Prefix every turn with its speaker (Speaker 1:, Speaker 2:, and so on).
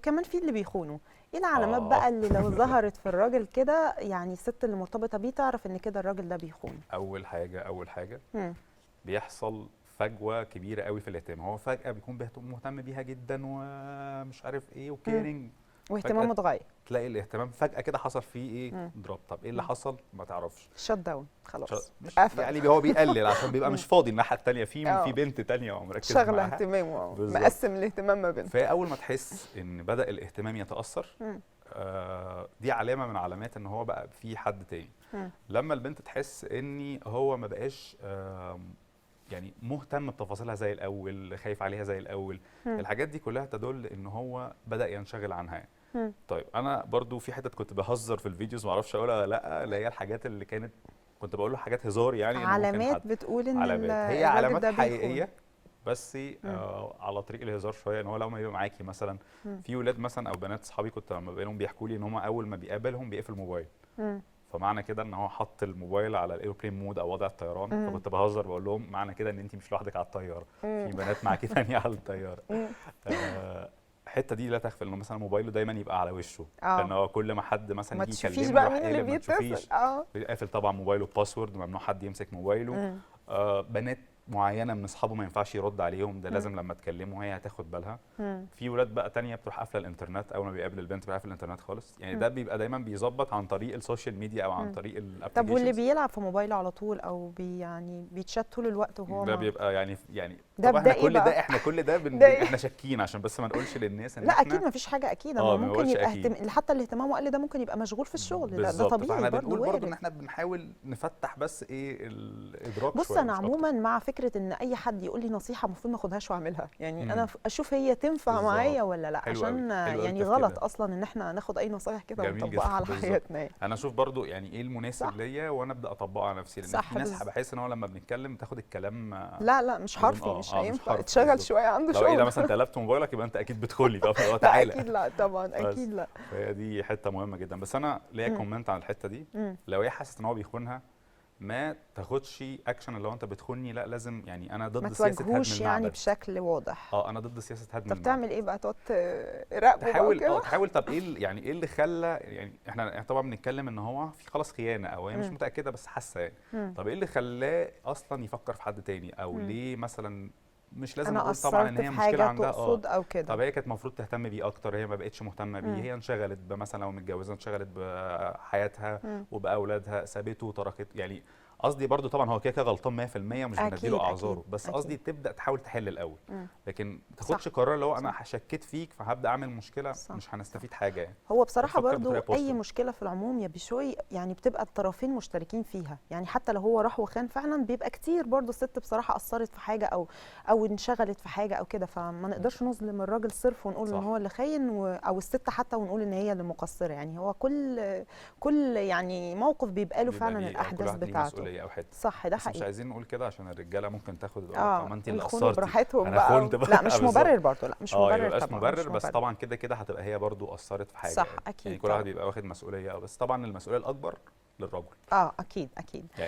Speaker 1: وكمان في اللي بيخونوا. ايه العلامات
Speaker 2: آه.
Speaker 1: بقى اللي لو ظهرت في الراجل كده، يعني الست اللي مرتبطة بيه تعرف ان كده الراجل ده بيخون؟
Speaker 2: اول حاجه بيحصل فجوة كبيرة قوي في الاهتمام. هو فجاة بيكون مهتم بيها جدا ومش عارف ايه و caring.
Speaker 1: واهتمامه اتغير.
Speaker 2: تلاقي الاهتمام فجاة كده حصل فيه ايه؟ drop. طب ايه اللي حصل؟ ما تعرفش.
Speaker 1: shut down خلاص.
Speaker 2: مش
Speaker 1: قفل.
Speaker 2: يعني هو بيقلل عشان بيبقى مش فاضي. الناحية الثانية في في بنت تانية ومركز
Speaker 3: شغله
Speaker 2: معاها.
Speaker 3: اهتمامه
Speaker 2: بالظبط.
Speaker 3: مقسم الاهتمام ما بينهم.
Speaker 2: فهي اول ما تحس ان بدا الاهتمام يتاثر، دي علامة من علامات ان هو بقى في حد تاني. لما البنت تحس ان هو ما بقاش يعني مهتم بتفاصيلها زي الاول، خايف عليها زي الاول، الحاجات دي كلها تدل ان هو بدا ينشغل عنها يعني. طيب، انا برضو في حتت كنت بهزر في ال videos، ما اعرفش اقولها ولا لا، اللي هي الحاجات اللي كانت كنت بقول له حاجات هزار، يعني إن ممكن
Speaker 1: علامات بتقول ان
Speaker 2: علامات هي
Speaker 1: الراجل
Speaker 2: علامات
Speaker 1: ده بيخون.
Speaker 2: حقيقية بس على طريق الهزار شويه، ان هو لو ما يبقى معاكي مثلا في ولاد مثلا او بنات اصحابي كنت لما بقابلهم بيحكوا لي ان هم اول ما بيقابلهم بيقفل الموبايل. فمعنى كده ان هو حط الموبايل على ال airplane mode او وضع الطيران. فكنت بهزر بقول لهم معنى كده ان انت مش لوحدك على الطياره، في بنات معاكي ثانية على الطياره. الحتة دي لا تخفى، انه مثلا موبايله دايما يبقى على وشه، لان هو كل ما حد مثلا
Speaker 3: ما
Speaker 2: يجي
Speaker 3: تشوفيش
Speaker 2: يكلمه
Speaker 3: بقى
Speaker 2: يروح
Speaker 3: مين اللي
Speaker 2: قالب، ما
Speaker 3: بيتصل.
Speaker 2: تشوفيش. قافل طبعا موبايله password، ممنوع حد يمسك موبايله. بنات معينة من اصحابه ما ينفعش يرد عليهم، ده لازم لما تكلمه هي هتاخد بالها. في ولاد بقى تانية بتروح قافله الانترنت، اول ما بيقابل البنت بيقفل الانترنت خالص. يعني ده بيبقى دايما بيظبط عن طريق ال social media او عن طريق ال
Speaker 1: طب واللي
Speaker 2: applications.
Speaker 1: بيلعب في موبايله على طول او يعني بيتشات طول الوقت وهو
Speaker 2: ده بيبقى يعني
Speaker 1: ده
Speaker 2: طبعا
Speaker 1: بده
Speaker 2: احنا
Speaker 1: إيه
Speaker 2: كل
Speaker 1: بقى؟
Speaker 2: ده، احنا كل ده
Speaker 3: ده إيه؟
Speaker 2: احنا شاكين عشان بس ما نقولش للناس ان
Speaker 1: لا،
Speaker 2: احنا
Speaker 1: اكيد ما فيش حاجة اكيد.
Speaker 2: آه،
Speaker 1: ما
Speaker 2: ما
Speaker 1: ممكن
Speaker 2: بقولش
Speaker 1: يبقى
Speaker 2: أكيد.
Speaker 1: حتى اللي اهتمامه قل ده ممكن يبقى مشغول في الشغل، ده
Speaker 2: بالظبط.
Speaker 1: طبيعي
Speaker 2: فاحنا
Speaker 1: برضه،
Speaker 2: بنقول برضه
Speaker 1: وارد.
Speaker 2: ان احنا بنحاول نفتح بس ايه الادراك
Speaker 1: بص
Speaker 2: شوية
Speaker 1: انا
Speaker 2: مش أكتر.
Speaker 1: عموما مع فكرة ان اي حد يقول لي نصيحة المفروض ما اخدهاش واعملها، يعني انا اشوف هي تنفع معايا ولا لا.
Speaker 2: حلو
Speaker 1: عشان
Speaker 2: أوي. حلو أوي
Speaker 1: يعني
Speaker 2: التفكير
Speaker 1: غلط
Speaker 2: ده.
Speaker 1: اصلا ان احنا ناخد اي نصايح كده
Speaker 2: جميل
Speaker 1: ونطبقها
Speaker 2: جدا.
Speaker 1: على
Speaker 2: بالظبط.
Speaker 1: حياتنا يعني.
Speaker 2: انا اشوف برضو يعني ايه المناسب ليا وانا ابدا اطبقه على نفسي، لان في ناس بحس ان هو لما بنتكلم تاخد الكلام
Speaker 3: لا لا، مش
Speaker 2: بدون
Speaker 3: حرفي. مش
Speaker 2: مش
Speaker 3: هينفع
Speaker 2: حرفي
Speaker 3: اتشغل
Speaker 2: بالظبط.
Speaker 3: شويه، عنده
Speaker 2: لو ايه ده
Speaker 3: شغل.
Speaker 2: مثلا انت قلبت موبايلك يبقى انت اكيد بتخوني، فاهم؟
Speaker 3: لا.
Speaker 2: تعالى.
Speaker 3: اكيد لا طبعا.
Speaker 2: بس.
Speaker 3: اكيد لا.
Speaker 2: فهي دي حتة مهمة جدا، بس انا ليا comment على الحتة دي. لو هي حست ان هو بيخونها ما تاخدش اكشن اللي هو انت بتخوني، لا، لازم يعني انا ضد
Speaker 1: ما
Speaker 2: سياسة هدم
Speaker 1: تواجهوش يعني
Speaker 2: المعبد.
Speaker 1: بشكل واضح.
Speaker 2: اه، انا ضد سياسة هدم
Speaker 3: طب
Speaker 2: المعبد.
Speaker 3: تعمل ايه بقى؟ تقعد تراقبه بقى
Speaker 2: تحاول
Speaker 3: وكده؟
Speaker 2: تحاول. طب ايه يعني ايه اللي خلى، يعني احنا طبعا بنتكلم ان هو في خلاص خيانة او هي مش متاكدة بس حاسه يعني. طب ايه اللي خلاه اصلا يفكر في حد تاني او ليه مثلا؟ مش لازم
Speaker 1: انا
Speaker 2: نقول طبعا ان
Speaker 1: قصرت
Speaker 2: هي
Speaker 1: في
Speaker 2: مشكلة
Speaker 1: حاجة
Speaker 2: عندها.
Speaker 1: تقصد او كده؟
Speaker 2: طب هي كانت المفروض تهتم بيه اكتر، هي ما بقتش مهتمة بيه. هي انشغلت بمثلا لو متجوزة انشغلت بحياتها وباولادها، سابته وتركته. يعني قصدي برضو طبعا هو كده كده غلطان 100% ومش بنديله اعذاره، بس قصدي تبدا تحاول تحل الاول، لكن ما تاخدش قرار اللي هو انا شكيت فيك فهبدا اعمل مشكله. مش هنستفيد حاجة يعني.
Speaker 1: هو بصراحة
Speaker 2: بتفكر
Speaker 1: برضو
Speaker 2: بطريقة
Speaker 1: أي
Speaker 2: positive.
Speaker 1: مشكلة في العموم يا بشوي يعني بتبقى الطرفين مشتركين فيها، يعني حتى لو هو راح وخان فعلا بيبقى كتير برضو الست بصراحة قصرت في حاجة أو انشغلت في حاجة أو كده، فما نقدرش نظلم الراجل صرف ونقول إن هو اللي خاين أو الست حتى ونقول إن هي اللي مقصرة. يعني هو كل يعني موقف بيبقى له
Speaker 2: بيبقى
Speaker 1: فعلا
Speaker 2: ليه كل
Speaker 1: الأحداث
Speaker 2: واحد ليه
Speaker 1: بتاعته.
Speaker 2: مسؤولية او حتة.
Speaker 1: صح، ده
Speaker 2: بس مش
Speaker 1: حقيقي.
Speaker 2: عايزين نقول كده عشان الرجالة ممكن تاخد ما انت اللي
Speaker 1: ويخونوا
Speaker 2: قصرتي
Speaker 3: براحتهم
Speaker 2: انا
Speaker 3: بقى
Speaker 2: خنت بقى.
Speaker 1: لا، مش
Speaker 2: بالظبط.
Speaker 1: مبرر برضو، لا مش مبرر
Speaker 2: يبقاش
Speaker 1: طبعا.
Speaker 2: مبرر
Speaker 1: مش
Speaker 2: بس
Speaker 1: مبرر.
Speaker 2: طبعا كده كده هتبقى هي برضو قصرت في حاجة يعني.
Speaker 1: اكيد
Speaker 2: يعني كل واحد
Speaker 1: طبعا.
Speaker 2: بيبقى واخد مسؤوليه، بس طبعا المسؤولية الاكبر للرجل.
Speaker 1: اه اكيد اكيد.
Speaker 2: يعني